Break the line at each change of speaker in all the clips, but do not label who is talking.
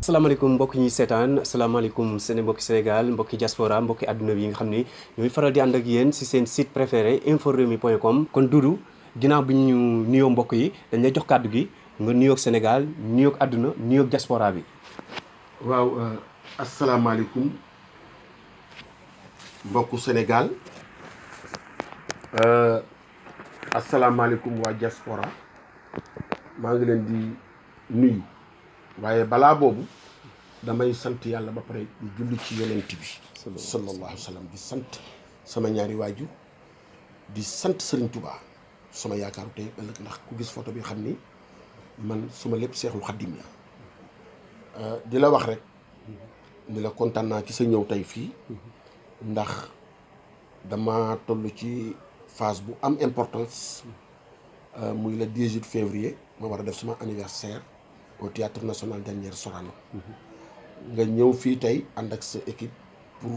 asalaamaaleykum mbokk ñi seetaan asalaamaaleykum seen mbokki Sénégal mbokki diaspora mbokki àdduna bi yi nga xam ni ñooy faral di ànd ak yéen si seen site préféré inforewmi.com. kon Doudou ginnaaw bi ñu nuyoo mbokk yi dañ lay jox kàddu gi nga nuyoog Sénégal nuyoog àdduna nuyoog diaspora bi.
waaw asalaamaaleykum mbokku Sénégal asalaamaaleykum waa diaspora maa ngi leen di nuyu waaye balaa boobu damay sant yàlla ba pare di julli ci yonent bi sallallahu alayhi wa sallam di sant sama ñaari waajur di sant Serigne Touba sama yaakaaru tey ëllëg ndax ku gis photo bi xam ni man suma lépp Seexul Xaddim la di la wax rek ni la kontaan naa ci sa ñëw tey fii ndax dama toll ci phase bu am importance muy le 18 février ma war a def sama anniversaire au théâtre national Daniel Sorano nga ñëw fii tey ànd ak sa équipe pour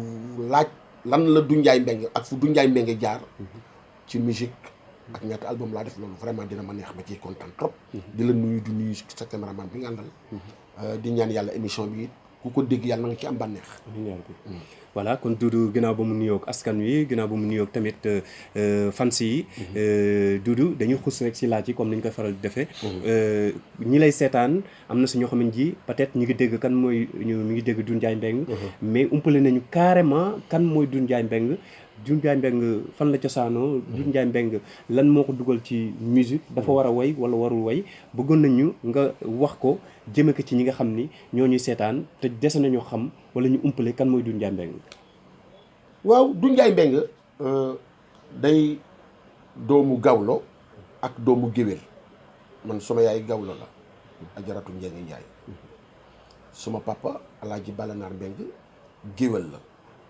laaj lan la Doudou Ndiaye Mbengue ak fu Doudou Ndiaye Mbengue jaar ci musique ak ñaata album laa def loolu vraiment dina ma neex ma ciy kontaan trop di la nuyu di nuyu sa caméraman bi nga àndal di ñaan yàlla émission bi ku ko dégg yàlla na nga ci am bànneex.
voilà kon Doudou ginnaaw ba mu nuyoog askan wi ginnaaw ba mu nuyoog tamit fans yi. Doudou dañuy xus rek si laaj yi comme ni ñu koy faral di defee. ñi lay seetaan am na si ñoo xam ne ji peut-être ñu ngi dégg kan mooy ñu ngi dégg Doudou Ndiaye Mbengue. mais umpale nañu carrément kan mooy Doudou Ndiaye Mbengue. Doudou Ndiaye Mbengue fan la cosaanoo. Doudou Ndiaye Mbengue lan moo ko dugal ci musique dafa war a way wala warul way bëggoon nañu nga wax ko jëme ko ci ñi nga xam ni ñoo ñuy seetaan te dese nañoo xam wala ñu umpale kan mooy Doudou Ndiaye Mbengue.
waaw Doudou Ndiaye Mbengue day doomu gawlo ak doomu géwél man sama yaay gawlo la ajaratu Njenge Njaay suma papa Alaaji Balanaar Mbengue géwél la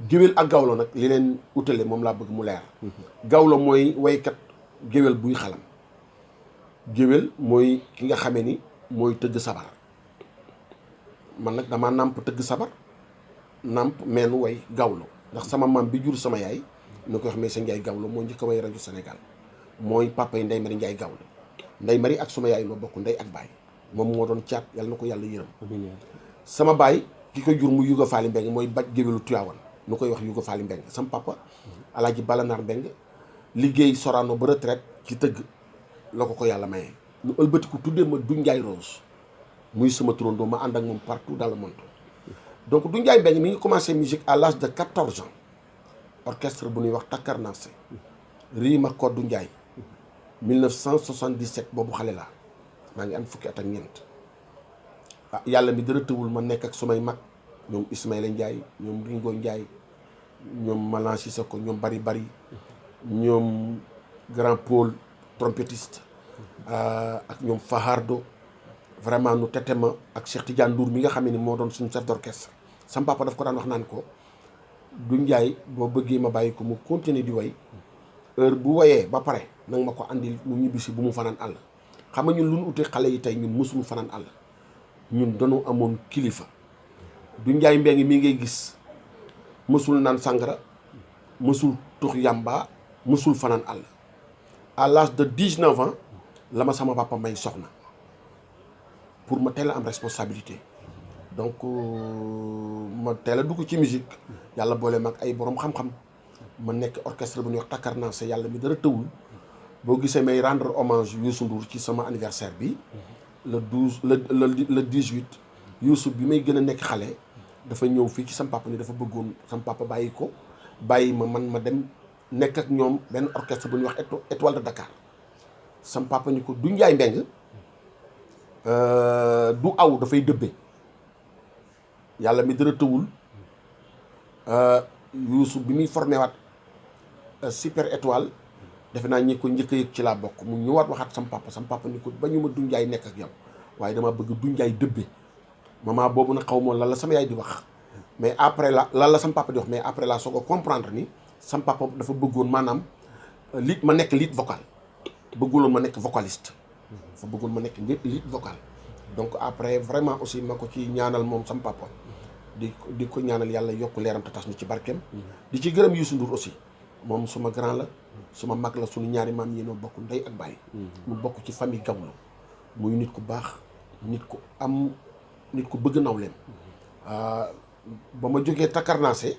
géwél ak gawlo nag li leen utale moom laa bëgg mu leer gawlo mooy waykat géwél buy xalam géwél mooy ki nga xamee ni mooy tëgg sabar man nag damaa nàmp tëgg sabar nàmp meenu way gawlo ndax sama maam bi jur sama yaay ñu koy wax mais sa Njaay gawlo moo njëkk a way rajo Sénégal mooy papa yi Ndey Mari Njaay gawlo Ndey Mari ak suma yaay noo bokk ndey ak baay moom moo doon caat yàlla na ko yàlla yërëm sama baay ki ko jur mu Yuga Faali Mbengue mooy baj géwélu Tiwaawan nu koy wax Yuga Faali Mbengue sama papa Alaaji Balanaar Mbengue liggéey Sorano ba retraite ci tëgg la ko yàlla mayee ñu ëlbatiku tuddee ma Doudou Ndiaye Rose muy sama turandoo ma ànd ak moom partout dans le monde donc Doudou Ndiaye Mbengue mi ngi commencé musique à l'âge de 14 ans orchestre bu ñuy wax Takkarnaase Riima Koddu Ndiaye 1977 boobu xale laa maa ngi am fukki at ak ñeent yàlla mi dara tëwul ma nekk ak sumay mag ñoom Ismaïla Ndiaye ñoom Ringo Ndiaye ñoom Malan Sissoko ñoom Bari Bari ñoom Grand Paul trompettiste ak ñoom Fahardo vraiment nu tete ma ak Cheikh Tidiane Ndour mi nga xam ne moo doon suñu chef d'orchestre sama papa daf ko daan wax naan ko Doudou Ndiaye boo bëggee ma bàyyi ko mu continuer di way heure bu wayee ba pare nanga ma ko andil mu ñibbisi bu mu fanaan àll xam nga ñun lu ñu utee xale yi tey ñun mësuñu fanaan àll ñun dañoo amoon kilifa Doudou Ndiaye Mbengue mi ngay gis mësul naan sangara mësul tux yamba mësul fanaan àll à l'âge de 19 ans la ma sama papa may soxna pour ma teel a am responsabilité donc ma teel a dugg ci musique yàlla boole mag ay borom xam-xam ma nekk orchestre bu ñuy wax Takkarnaase yàlla mi dara tëwul boo gisee may rendre hommage Youssou Ndour ci sama anniversaire bi le 12 le 18 Youssou bi may gën a nekk xale dafa ñëw fii ci sama papa ni dafa bëggoon sama papa bàyyi ma man ma dem nekk ak ñoom benn orchestre bu ñuy wax Étoile de Dakar sama papa ni ko Doudou Ndiaye Mbengue du aw dafay dëbbe yàlla mi dara tëwul Youssou bi muy formé waat Super Étoile defe naa ñi ko njëkk a yëg ci laa bokk mu ñëwaat waxaat sama papa ni ko ba ñu ma Doudou Ndiaye nekk ak yow waaye dama bëgg Doudou Ndiaye dëbbe maman boobu nag xaw ma lan la sama yaay di wax mais après lan la sama papa di wax mais après la soo ko comprendre ni sama papa dafa bëggoon maanaam lead ma nekk lead vocal bëgguloon ma nekk vocaliste dafa bëggoon ma nekk lead vocal donc après vraiment aussi ma ko ci ñaanal moom sama papa di ko ñaanal yàlla yokk leeram te tas ñu ci barkeem di ci gërëm Youssou Ndour aussi moom suma grand la suma mag la suñu ñaari maam yi noo bokk ndey ak baay mu bokk ci famille Gawlo muy nit ku baax nit ku am nit ku bëgg nawleem ba ma jógee Takarnase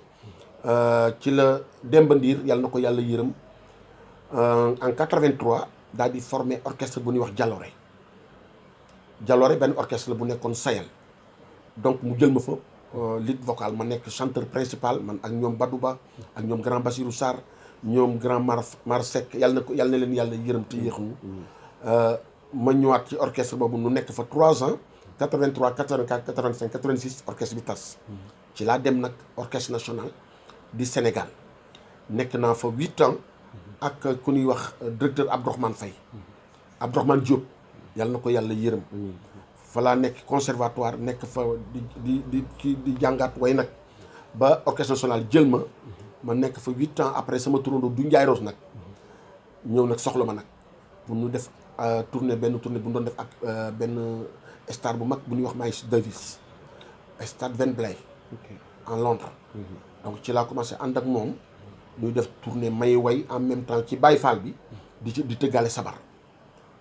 ci la Demba Ndiir yàlla na ko yàlla yërëm en 83 daal di formé orchestre bu ñuy wax Jaloore benn orchestre la bu nekkoon Sayel donc mu jël ma fa lead vocal ma nekk chanteur principal man ak ñoom Badouba ak ñoom grand Bassirou Sarr ñoom grand Mar Seck yàlla na leen yàlla yërëm te yéexuñu ma ñëwaat ci orchestre boobu nu nekk fa 3 ans 83 84 85 86 orchestre bi tas ci laa dem nag orchestre national du Sénégal nekk naa fa 8 ans ak ku ñuy wax directeur Abdourahmane Faye Abdourahmane Diop yàlla na ko yàlla yërëm fa laa nekk conservatoire nekk fa di jàngaat way nag ba orchestre national jël ma nekk fa 8 ans après sama turandoo du Ndiaye Rose nag ñëw nag soxla ma nag pour ñu def benn tournée bu ñu doon def ak benn star bu mag bu ñuy wax Miles Davis stade Wembley en Londres donc ci laa commencé ànd ak moom ñuy def tournée may way en même temps ci Baye Fall bi di tëggaale sabar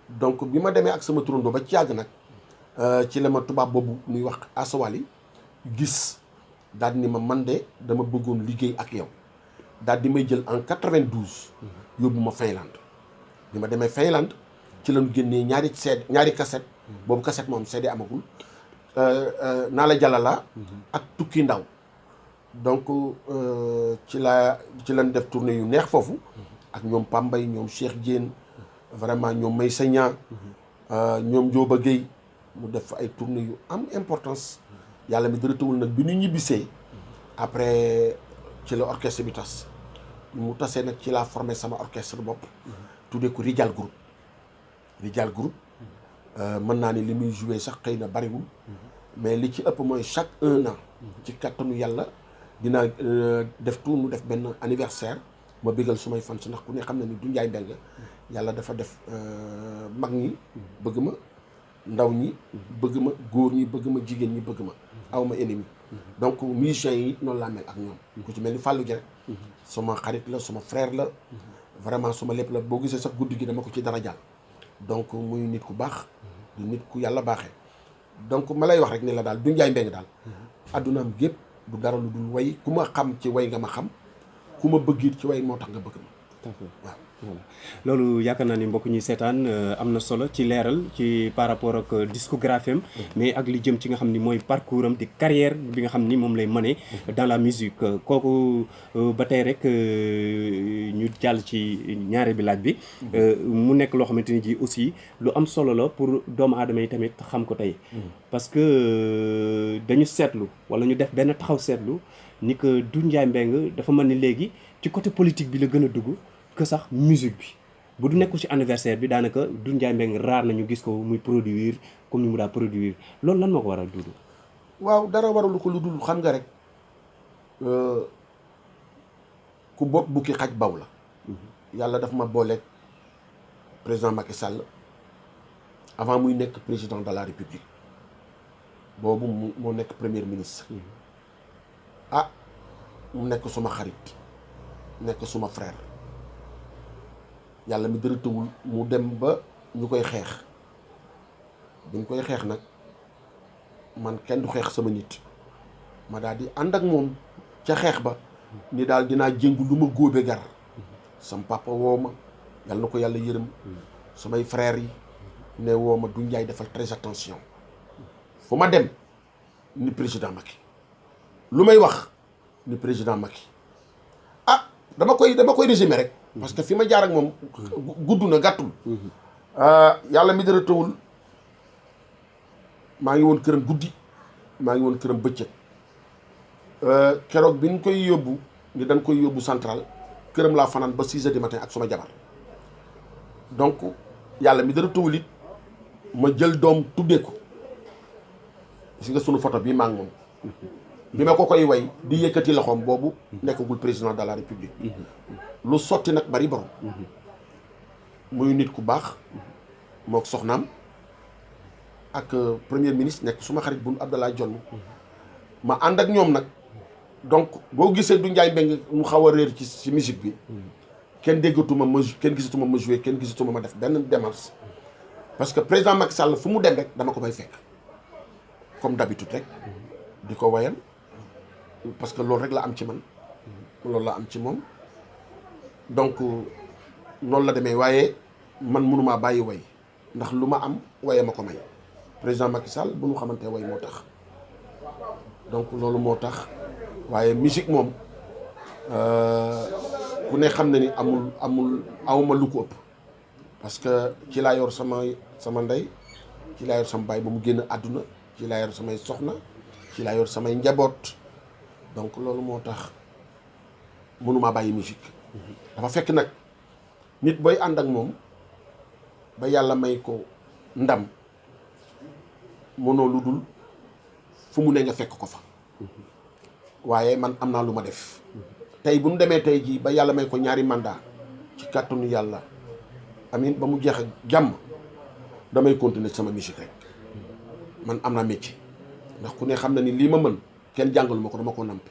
donc bi ma demee ak sama turandoo ba ci yàgg nag ci la ma tubaab boobu ñuy wax Asawali gis daal di ni ma man de dama bëggoon liggéey ak yow daal di may jël en 92 yóbbu ma Finlande bi ma demee Finlande ci lañu génnee ñaari cassette boobu cassette moom CD amagul naa la jalala ak tukki ndaw donc ci lañ def tournée yu neex foofu ak ñoom Pambay ñoom Cheikh Diène vraiment ñoom May Sagna ñoom Ndioba Gueye mu def ay tournée yu am importance yàlla mi dara tawul nag bi ñu ñibbisee après ci la orchestre bi tas mu tasee nag ci laa formé sama orchestre bopp tuddee ko Rijal Group mën naa ni li muy joué sax xëy na bariwul mais li ci ëpp mooy chaque 1 an ci kattanu yàlla dinaa def tout nu def benn anniversaire ma bégal sumay fans ndax ku ne xam na ni du Ndiaye Mbengue yàlla dafa def mag ñi bëgg ma ndaw ñi bëgg ma góor ñi bëgg ma jigéen ñi bëgg ma aw ma ennemi donc musiciens yi noonu laa mel ak ñoom ku ci mel ni Fallou Dieng suma xarit la suma frère la vraiment suma lépp la boo gisee sax guddi gi dama ko ci dara jàll donc muy nit ku baax di nit ku yàlla baaxee donc ma lay wax rek ne la daal du Ndiaye Mbengue daal addunaam gépp du dara lu dul way ku ma xam ci way nga ma xam ku ma bëgg it ci way moo tax nga bëgg ma waaw
voilà loolu yaakaar naa ni mbokk ñuy seetaan am na solo ci leeral ci par rapport ak discographie am mais ak li jëm ci nga xam ni mooy parcours am di carrière bi nga xam ni moom lay mëne dans la musique kooku ba tey rek ñu jàll ci ñaare bi laaj bi mu nekk loo xamante ni ji aussi lu am solo la pour doomu aadama yi tamit xam ko tey parce que dañu seetlu wala ñu def benn taxaw seetlu ni que du Ndiaye Mbengue dafa mel ni léegi ci côté politique bi la gën a dugg que sax musique bi bu du nekkul ci anniversaire bi daanaka du Ndiaye Mbengue raar nañu gis ko muy produire comme ni mu daa produire loolu lan moo ko waral Doudou.
waaw dara waralu ko lu dul xam nga rek ku bopp bukki xaj baw la yàlla daf ma booleeg président Macky Sall avant muy nekk président de la République boobu moo nekk premier ministre mu nekk suma xarit nekk suma frère yàlla mi dara tëwul mu dem ba ñu koy xeex bi ñu koy xeex nag man kenn du xeex sama nit ma daal di ànd ak moom ca xeex ba ni daal dinaa jëngu lu ma góobe gar sam papa woo ma yàlla na ko yàlla yërëm samay frères yi ne woo ma du Ndiaye defal très attention fu ma dem ni président Macky lu may wax ni président Macky dama koy résumer rek parce que fi ma jaar ak moom gudd na gàttul yàlla mi dara tawul maa ngi woon këram guddi maa ngi woon këram bëccëg keroog bi ñu koy yóbbu ni dañ koy yóbbu central këram laa fanaan ba 6 heures du matin ak suma jabar donc yàlla mi dara tawul it ma jël doom tuddee ko gis nga sunu photo bii maa ngi moom bi ma ko koy way di yëkkati loxoom boobu nekkagul président de la république lu sotti nag bari borom muy nit ku baax mook soxnaam ak premier ministre nekk suma xarit bu Abdoulaye Dione ma ànd ak ñoom nag donc boo gisee du Ndiaye Mbengue mu xaw a réer ci musique bi kenn déggatuma ma kenn gisatuma ma joué kenn gisatuma ma def benn démarche parce que président Macky Sall fu mu dem rek dama ko bay fekk comme d'habitude rek di ko wayal parce que loolu rek la am ci man loolu la am ci moom donc noonu la demee waaye man mënumaa bàyyi way ndax lu ma am waye ma ko may président Macky Sall bu ñu xamante way moo tax donc loolu moo tax waaye musique moom ku ne xam na ni awma lu ko ëpp parce que ci laa yor sama ndey ci laa yor sama baay ba mu génn àdduna ci laa yor samay soxna ci laa yor samay njaboot donc loolu moo tax mënumaa bàyyi musique dafa fekk nag nit booy ànd ak moom ba yàlla may ko ndam mënoo lu dul fu mu ne nga fekk ko fa waaye man am naa lu ma def tey bu ñu demee tey jii ba yàlla may ko ñaari mandat ci kàttanu yàlla amin ba mu jeex ak jàmm damay continuer sama musique rek man am naa métier ndax ku ne xam na ni lii ma mën kenn jàngalu ma ko dama ko namp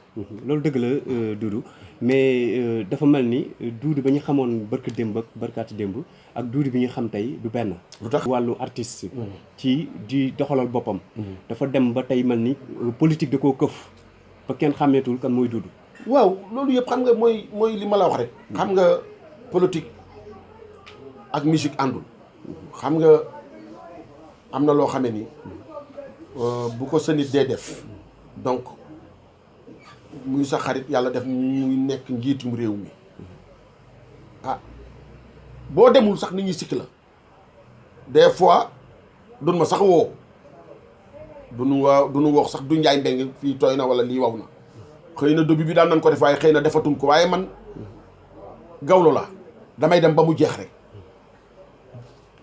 loolu dëgg la Doudou mais dafa mel ni Doudou ba ñu xamoon barka démb ak barkaati démb ak Doudou bi ñu xam tey du benn.
lu tax
wàllu artiste. ci di doxalal boppam. dafa dem ba tey mel ni politique da koo këf ba kenn xàmmeetul kan mooy Doudou.
waaw loolu yëpp xam nga mooy li ma la wax rek. xam nga politique ak musique àndul. xam nga am na loo xamee ni bu ko sa nit dee def donc. muy sa xarit yàlla def muy nekk njiitum réew mi ah boo demul sax nit ñi sikk la des fois duñ ma sax woo duñu wax sax du njaay mbeng fii tooy na wala lii waw na xëy na début bi daan nañ ko def waaye xëy na defatuñ ko waaye man gawlo la damay dem ba mu jeex rek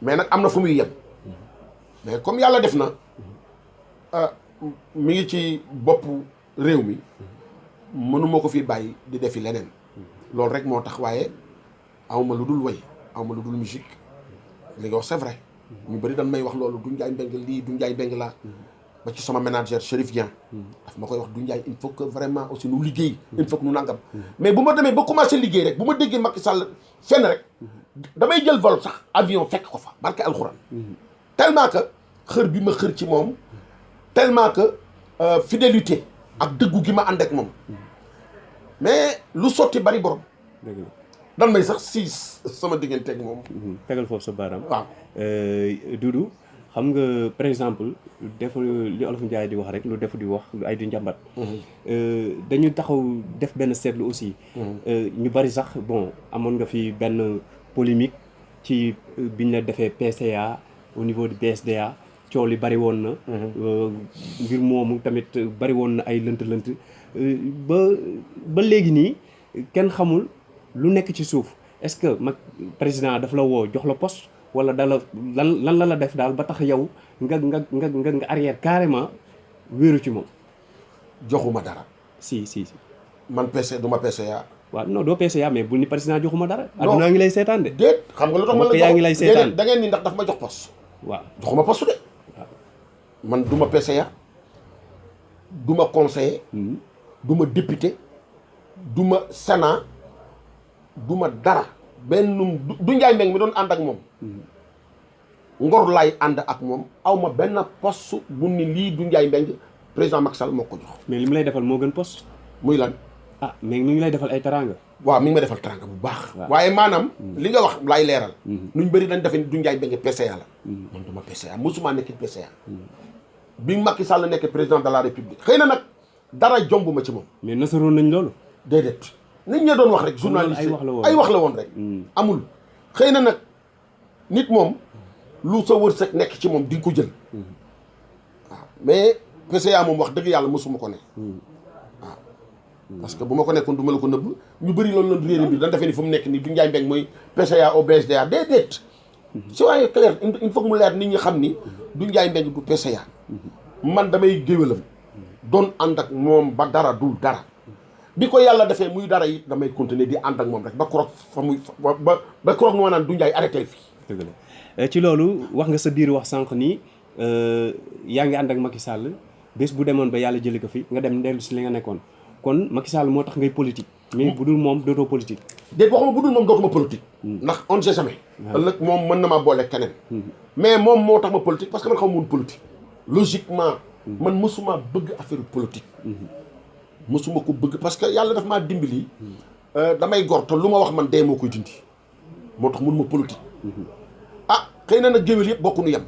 mais nag am na fu muy yem mais comme yàlla def na mi ngi ci boppu réew mi mënuma ko fi bàyyi di defi leneen loolu rek moo tax waaye awma lu dul way awma lu dul musique li nga wax c'est vrai ñu bëri dañ may wax loolu du njaay mbeng lii du njaay mbeng laa ba ci sama manager Chérif Dieng daf ma koy wax du njaay il faut que vraiment aussi nu liggéey il faut que nu nangam mais bu ma demee ba commencé liggéey rek bu ma déggee Macky Sall fenn rek damay jël vol sax avion fekk ko fa barke alxuraan tellement que xër bi ma xër ci moom tellement que fidélité ak dëggu gi ma ànd ak moom mais lu sotti bari borom.
dëgg la
dan may sax siis sama digganteeg moom.
tegal foofu sa baaraam.
waaw
Doudou xam nga par exemple def li Olof Njaay di wax rek lu def di wax lu ay di njàmbat. dañu taxaw def benn seetlu aussi. ñu bari sax bon amoon nga fi benn polémique ci biñ la defee PCA au niveau du BSDA. coow li bari woon na ngir moomu tamit bari woon na ay lënt-lënt ba léegi nii kenn xamul lu nekk ci suuf est-ce que mag président daf la woo jox la poste wala dala lan la def daal ba tax yow nga arrière carrément wéeru ci moom.
joxuma dara.
si
man PC du ma PCA.
waaw non doo PCA mais bul ni président joxuma dara. non addunaa ngi lay seetaan de.
déet xam nga lu tax man la
yaa ngi lay seetaan
da ngeen ni ndax daf ma jox poste.
waaw
joxuma poste de. man du ma PCA du ma conseiller du ma député du ma sénat du ma dara benn du njaay mbeng mi doon ànd ak moom ngor laay ànd ak moom aw ma benn poste bu ni lii du njaay mbeng président Macky Sall moo ko jox.
mais li mu lay defal moo gën poste.
muy lan.
ah mais mi ngi lay defal ay teranga.
waaw mi ngi ma defal teranga bu baax. waaye maanaam li nga wax laay leeral. nuñ bëri dañ defe ni du njaay mbeng PCA la. man du ma PCA mosuma nekk PCA. bi Macky Sall nekk président de la république xëy na nag dara jombuma ci moom.
mais nasaroon nañ loolu.
déedéet nit ñi doon wax rek. journaliste ay wax la woon rek. amul xëy na nag nit moom lu sa wërsëg nekk ci moom di nga ko jël. waaw mais PCA moom wax dëgg yàlla mosuma ko ne. waaw parce que bu ma ko nekkoon du ma la ko nëbb ñu bëri loolu la réeré bi dañ defee ni fu mu nekk nii du njaay mbeng mooy PCA au BSDA déedéet. soyez clair il faut que mu leer nit ñi xam ni du njaay mbeng du PCA. man damay géwélam doon ànd ak moom ba dara dul dara bi ko yàlla defee muy dara it damay continuer di ànd ak moom rek ba kroog fa muy ba kroog moo naan du njaay arrêté fii.
dëgg la ci loolu wax nga sa biir wax sànq nii yaa ngi ànd ak Macky Sall bés bu demoon ba yàlla jëlee ko fi nga dem dellu si li nga nekkoon kon Macky Sall moo tax ngay politique. mais bu dul moom dootoo politique.
déet waxuma bu dul moom dootuma politique. ndax on ne sait jamais. ëllëg moom mën na maa boole keneen. mais moom moo tax ma politique parce que man xaw ma woon politique. logiquement man mësuma bëgg affaire politique. mësuma ko bëgg parce que yàlla daf maa dimbali. damay gor te lu ma wax man dee moo koy dindi. moo tax mun ma politique. ah xëy na nag géwél yëpp bokkuñu yem.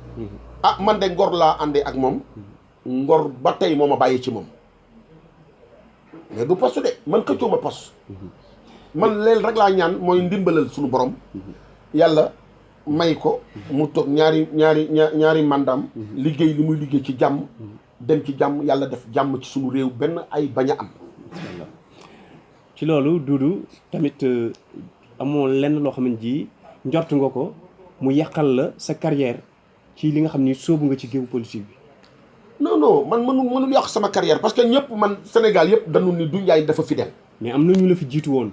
ah man de ngor laa àndee ak moom. ngor ba tey moo ma bàyyi ci moom. mais du poste de man xëccoo ma poste. man leen rek laa ñaan mooy ndimbalal suñu borom. yàlla may ko. mu toog ñaari mandam liggéey li muy liggéey ci jàmm. dem ci jàmm yàlla def jàmm ci suñu réew benn ay bañ a am.
ci loolu Doudou tamit amoo lenn loo xam ne ji njort nga ko mu yàqal la sa carrière ci li nga xam ni sóobu nga ci géew politique bi.
non man mënul yàq sama carrière parce que ñëpp man Sénégal yëpp dañu ni Doudou Ndiaye dafa fidèle.
mais am na ñu la fi jiitu woon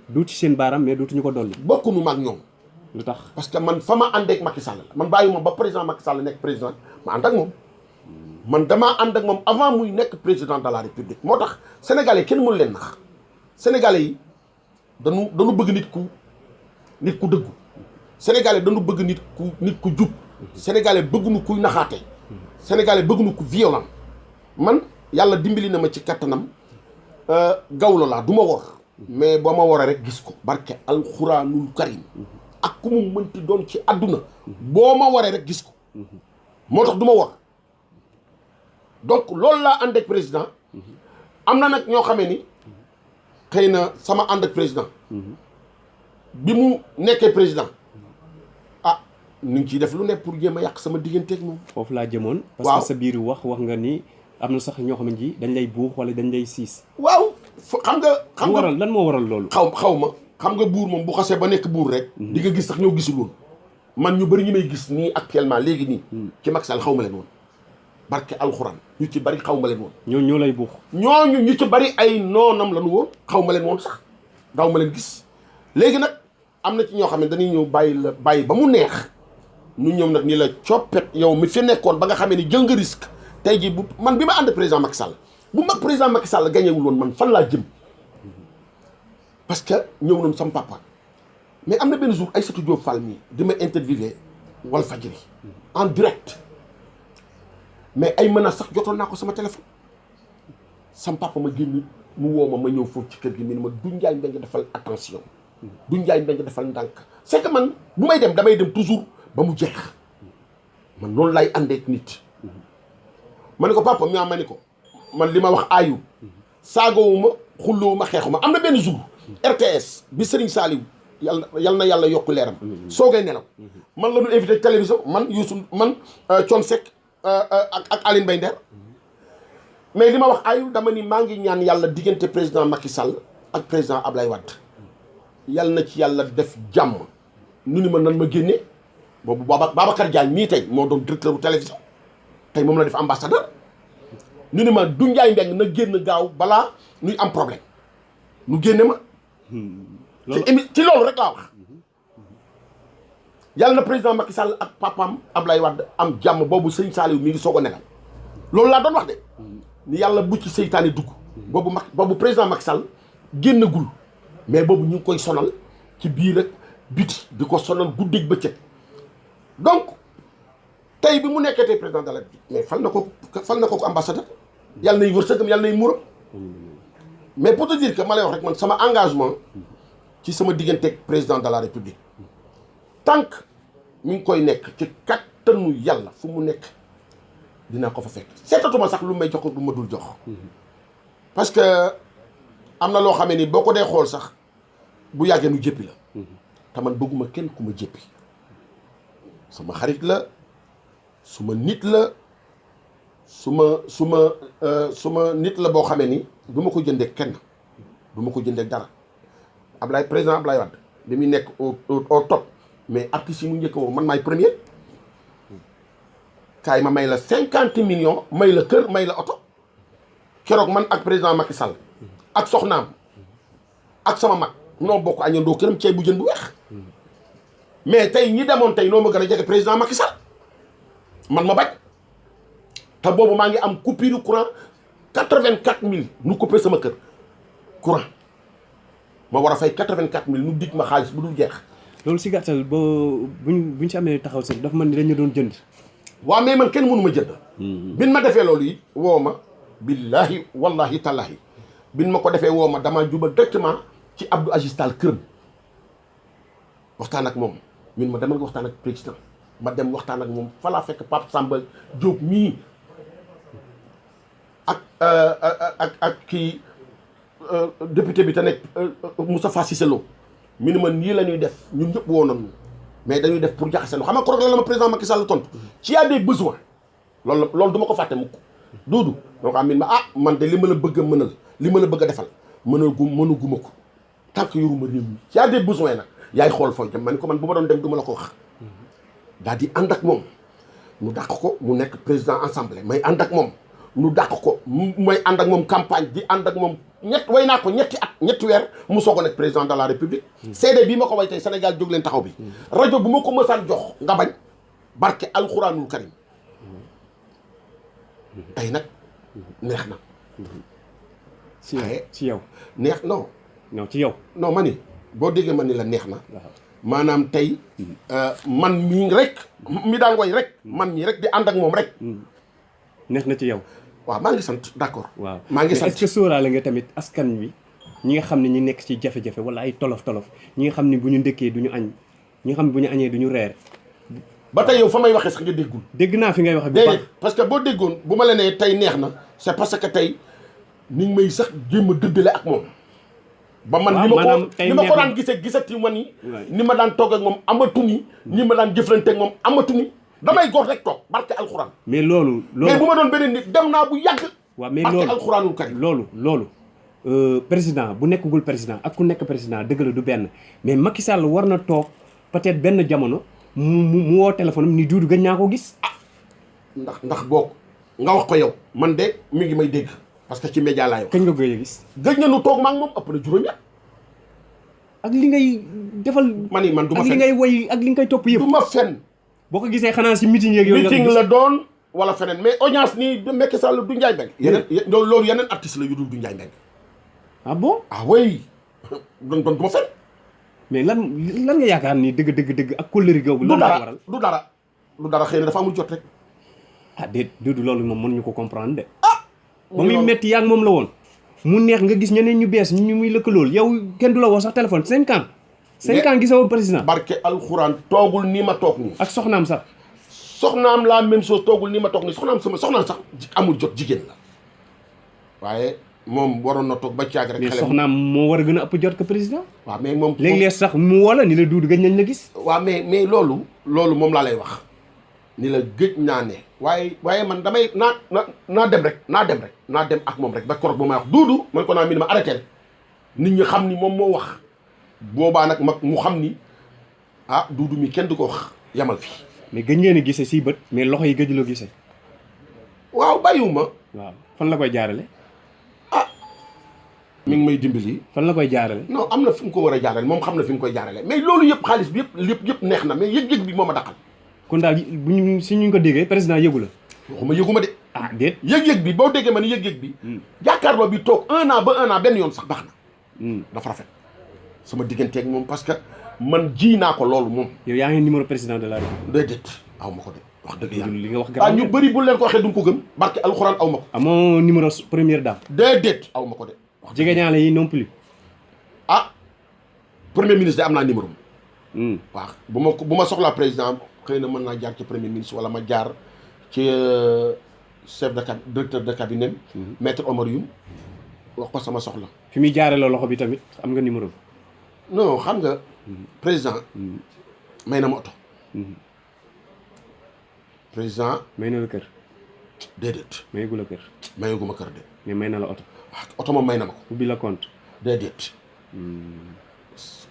du ci seen baaram mais dootuñu ko dolli.
bokkuñu ma ak ñoom.
lu tax
parce que man fa ma ànd ak Macky Sall la man bàyyi moom ba président Macky Sall nekk président ma ànd ak moom. man damaa ànd ak moom avant muy nekk président de la République moo tax sénégalais kenn mënu leen nax sénégalais yi dañu bëgg nit ku dëggu sénégalais dañu bëgg nit ku jub sénégalais bëgguñu kuy naxaate sénégalais bëgguñu ku violent man yàlla dimbali na ma ci kattanam gawlo laa du ma wor mais boo ma woree rek gis ko barke alxuraanul karim ak ku mu mënti doon ci àdduna boo ma waree rek gis ko moo tax du ma wor donc loolu laa ànd ak président am na nag ñoo xamee ni xëy na sama ànd ak président bi mu nekkee président ah ñu ngi ciy def lu ne pour jéem a yàq sama digganteeg moom.
foofu laa jëmoon. parce que sa biir wax nga ni am na sax ñoo xam ne ji dañ lay buux wala dañ lay siis.
waaw xam nga
lan moo waral loolu.
xaw ma xam nga buur moom bu xasee ba nekk buur rek. di nga gis sax ñoo gisul woon man ñu bëri ñu may gis nii actuellement léegi nii. ci Macky Sall xaw ma leen woon. barke alxuraan ñu ci bari xaw ma leen woon. ñoo lay buux. ñooñu ñu ci bari ay noonam la ñu woon xaw ma leen woon sax daaw ma leen gis léegi nag am na ci ñoo xam ne dañuy ñëw bàyyi ba mu neex ñu ñëw nag ni la coppet yow mi fi nekkoon ba nga xamee ni jël nga risque tey jii bu man bi ma ànd président Macky Sall bu mag président Macky Sall gañewul woon man fan laa jëm parce que ñëw nañu sama papa mais am na benn jour Aïssatou Diop Fall mii di ma interviewé Walfadjri en direct. mais ay menaces sax jotoon naa ko sama téléphone sama papa ma génn mu woo ma ñëw foofu ci kër gi mi ne ma Doudou Ndiaye Mbengue defal attention Doudou Ndiaye Mbengue defal ndànk c'est que man bu may dem damay dem toujours ba mu jeex man noonu lay àndeek nit ma ne ko papa ma ni ko man li ma wax aayu saagowuma xulloowuma xeexuma am na benn jour RTS bi Serigne Saliou yal na yàlla yokk leeram soogay nelaw man la ñu invité télévision man Youssou man Thione Seck ak Aline Mbaye Nder mais li ma wax ayul dama ni maa ngi ñaan yàlla diggante président Macky Sall ak président Ablaye Wade yàlla na ci yàlla def jàmm nu ni ma nan ma génne boobu Babacar Diagne mii tey moo doon directeur bu télévision tey moom la def ambassadeur nu ni ma Doudou Ndiaye Mbengue na génn gaaw balaa nuy am problème nu génne ma ci loolu rek laa wax yàlla na président Macky Sall ak papaam Ablaye Wade am jàmm boobu sëñ Saliou mi ngi soog a negal loolu laa doon wax de ni yàlla bu ci seytaane dugg boobu président Macky Sall génnagul mais boobu ñu ngi koy sonal ci biir rek biti di ko sonal guddeeg bëccëg donc tey bi mu nekkee tey président de la République mais fal na ko ambassadeur yàlla nay wërsëgam yàlla nay muuram mais pour te dire que ma lay wax rek man sama engagement ci sama digganteeg président de la République tant que mi ngi koy nekk ci kattanu yàlla fu mu nekk dinaa ko fa fekk seetatuma sax lu may jox ko du ma dul jox parce que am na loo xamee ni boo ko dee xool sax bu yàggee nu jéppi la te man bëgguma kenn ku ma jéppi sama xarit la suma nit la suma nit la boo xamee ni du ma ko jëndee kenn du ma ko jëndee dara président Ablaye Wade bi muy nekk au top mais artistes yi mu njëkk woo man maay premier kaay ma may la 50 millions may la kër may la oto keroog man ak président Macky Sall ak soxnaam ak sama mag noo bokk añandoo këram ceeb bu jën bu weex mais tey ñi demoon tey noo ma gën a jege président Macky Sall man ma bañ te boobu maa ngi am coupure courant 84000 nu coupé sama kër courant ma war a fay 84000 nu dig ma xaalis bu dul jeex.
loolu si gàttal ba buñ si amee taxaw sax dafa mën ni dañu doon jënd.
waaw mais man kenn mënu ma jënd. bin ma defee loolu it woo ma billahi wallahi tallahi bin ma ko defee woo ma damaa juba directement ci Abdou Aziz Tall këram waxtaan ak moom min ma demal nga waxtaan ak président ma dem waxtaan ak moom falaa fekk Pape Samba Diop mii ak kii député bi te nekk Moustapha Cissé Lo mi ni ma nii la ñuy def ñun ñëpp woo nañu mais dañuy def pour jaxase xam nga ko la ma président Macky Sall tontu ci y a des besoins loolu du ma ko fàtte mukk duudu donc am min ma man de li ma la bëgg a mënal li ma la bëgg a defal mënaguma ko tant que yoruma réew mi y a des besoins nag yaay xool fooy dem ma ni ko man bu ma doon dem du ma la ko wax daal di ànd ak moom mu dàq ko mu nekk président assemblée may ànd ak moom nu dàq ko may ànd ak moom campagne di ànd ak moom way naa ko ñetti weer mu soog a nekk président de la république CD bii ma ko way tey Sénégal jóg leen taxaw bi rajo bu ma ko mësaan jox nga bañ barke alxuraanul karim tey nag neex na
ci yow
neex non
ci yow
non ma ni boo déggee ma ni la neex na maanaam tey man mii rek mi daan way rek man mii rek di ànd ak moom rek
neex na ci yow
waaw maa ngi sant d'accord
waaw
maa ngi sant
est-ce que sóoraale nga tamit askan wi ñi nga xam ne ñi nekk ci jafe-jafe wala ay tolof-tolof ñi nga xam ne bu ñu ndëkkee du ñu añ ñi nga xam ne bu ñu añee du ñu reer
ba tey yow fa may waxee sax nga déggul
dégg naa fi ngay waxe bu
déedéet parce que boo déggoon bu ma la nee tey neex na c'est parce que tey ni ngi may sax jéem a dëddale ak moom ba man ni ma ko daan gisati ma ni ma daan toog ak moom amatuni ni ma daan jëflante ak moom amatuni damay góor rek toog barke alxuraan
mais loolu
mais bu ma doon beneen nit dem naa bu yàgg
waaw mais
barke alxuraanul karim
loolu président bu nekkagul président ak ku nekk président dëgg la du benn mais Macky Sall war na toog peut-être benn jamono mu woo téléphone am ni Doudou gëj naa ko gis
ndax boog nga wax ko yow man de mi ngi may dégg parce que ci média laay wax
kañ nga gëj a gis
gëj na nu toog maa ngi moom ëpp na juróomi at
ak li ngay defal
man du ma
ak li ngay woy ak li nga koy topp yëpp
du ma fenn
boo ko gisee xanaa si meeting yeeg yooyu
meeting la doon wala feneen mais audience nii de Macky Sall du Ndiaye Mbengue yeneen loolu yeneen artiste la yu dul du Ndiaye Mbengue
ah bon
oui doon du ma fenn
mais lan nga yaakaar ni dëgg ak kóllëre googu lan la waral
du dara xëy na dafa amul jot rek
déet Doudou loolu moom mënuñu ko comprendre de ba muy metti yaa ngi moom la woon mu neex nga gis ñeneen ñu bees ñu muy lëkkalool yow kenn du la woo sax téléphone 5 ans 5 ans gisoo président
barke alxuraan toogul nii ma toog nii
ak soxnaam sax
soxnaam la même chose toogul nii ma toog nii soxnaam sax amul jot jigéen la waaye moom waroon na toog ba caag rek
mais soxnaam moo war a gën a ëpp jot que président
waaw mais moom
léeg-léeg sax mu woo la ni la Doudou gëj nañ la gis
waaw mais loolu moom laa lay wax ni la gëj naa ne waaye man damay naa dem ak moom rek ba koroog ba may wax Doudou man ko naa mi ni ma arrêté nit ñi xam ni moom moo wax boobaa nag mag mu xam ni Doudou mi kenn du ko wax yamal fii
mais gëj ngeen a gisee si bët mais loxo yi gëj loo gisee
waaw bàyyiwuma
waaw fan la koy jaarale
mi ngi may dimbali
fan la koy jaarale
non am na fi mu ko war a jaarale moom xam na fi mu koy jaarale mais loolu yëpp xaalis bi yëpp neex na mais yëg-yëg bi moo ma daqal
kon daal si ñu ko déggee président yëgu la
waxuma yëguma de
déet
yëg-yëg bi boo déggee ma ni yëg-yëg bi jàkkaarloo bi toog 1 an ba 1 an benn yoon sax baax na dafa rafet sama digganteeg moom parce que man ji naa ko loolu moom
yow yaa ngi numéro président de la République
déedéet aw ma ko de wax dëgg yàlla
li nga wax
ñu bëri bu leen ko waxee duñ ko gëm barke alxuraan aw ma ko
amoo numéro première dame
déedéet aw ma ko de
jege ñaale yi non plus
premier ministre de am naa numéro waaw bu ma soxlaa président xëy na mën naa jaar ci premier ministre wala ma jaar ci chef de cabinet directeur de cabinet maître Omar Youm wax ko sama soxla
fi muy jaare la loxo bi tamit am nga numéro
non xam nga président may na ma oto président
may na la kër
déedéet
mayagu la kër
mayaguma kër de
mais may na la oto
oto moom may na ma ko
ubbi la compte
déedéet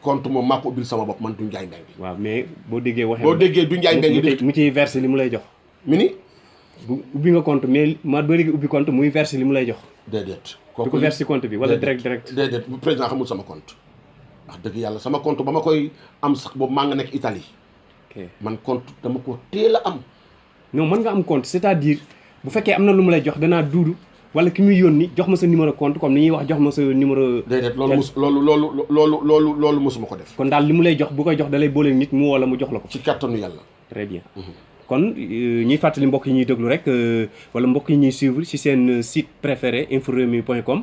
compte moom maa ko ubbil sama bopp man du Ndiaye Mbengue
waaw mais boo déggee
du Ndiaye Mbengue
mu ciy verser li mu lay jox
mi ni
bu ubbi nga compte mais ma boo déggee ubbi compte muy verser li mu lay jox
déedéet
du ko verser compte bi wala direct
déedéet président xamul sama compte wax dëgg yàlla sama compte ba ma koy am sax boobu maa nga nekk Italie man compte dama ko teel a am
non mën nga am compte c'est-à-dire bu fekkee am na lu mu lay jox danaa Doudou wala ki muy yónni jox ma sa numéro compte comme ni ñuy wax jox ma sa numéro
déedéet loolu mosuma ko def
kon daal li mu lay jox bu koy jox da lay boole nit mu woo la mu jox la ko
ci kattanu yàlla
très bien kon ñuy fàttali mbokk yi ñuy déglu rek wala mbokk yi ñuy suivre ci seen site préféré inforewmi.com